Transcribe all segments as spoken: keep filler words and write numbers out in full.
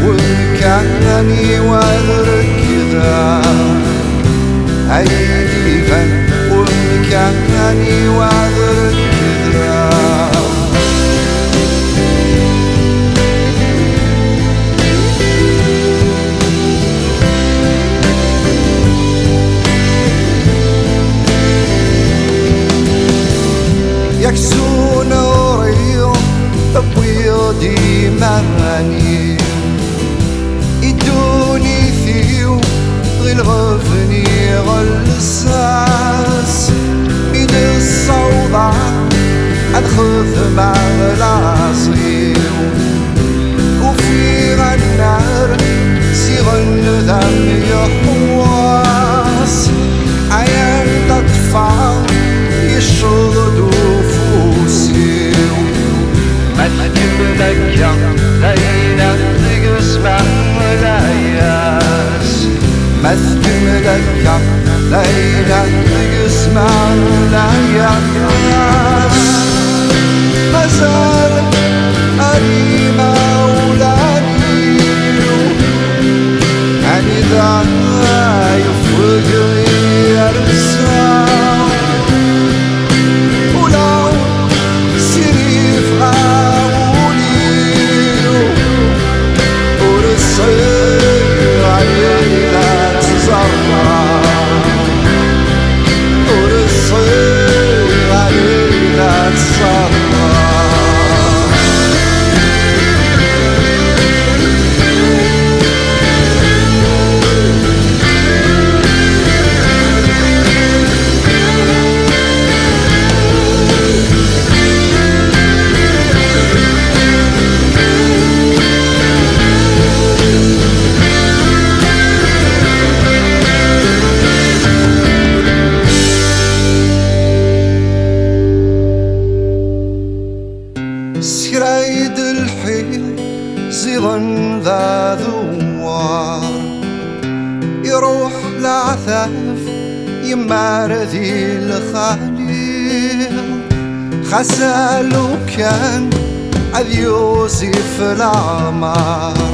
Wemkan-iw ad rekdeɣ, ay d-iban wemkan-iw ad rekdeɣ. Yak s unuri tewwiḍ-d iman-iw, i ddunit-iw ɣilɣef niɣ lsas, mi d-ssawḍeɣ ad xedmeɣ laẓ-iw. Ufiɣ annar s iɣendan yeḥwaṣ, ay anda ṭṭfeɣ yecceḍ-d ufus-iw. Ma tkemmel akka, d ayen ad deg-s meɛlayas. Ma tkemmel akka, d ayen ad deg-s meɛlayas. Mazal ar imawlan-iw, anida yufeg yersa. Ula sirif ɣer wul-iw, ur sɛiɣ ayen ad tt-ẓerreɣ. Ur sɛiɣ ayen ad tt-ẓerreɣ. S kra i d-lḥiɣ ziɣen d adewwar. Iruḥ leɛtab yemmar di lxali. Xas alukan ad yuzif leɛmer,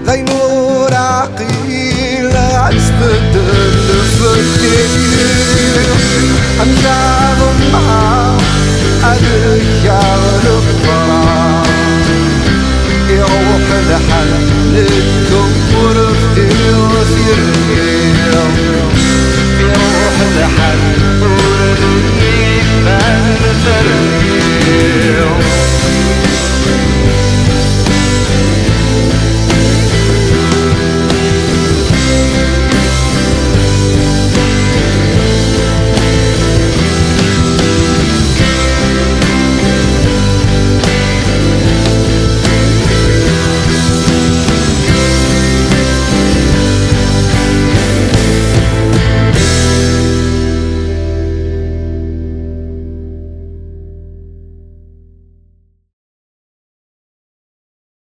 d ayen ur ɛqil ad tbeddel fell-i. Amek ad ḍemɛeɣ ad kkeɣ leqrar? Iruḥ lḥal, nekk ur bdiɣ tirni. Iruḥ lḥal, ur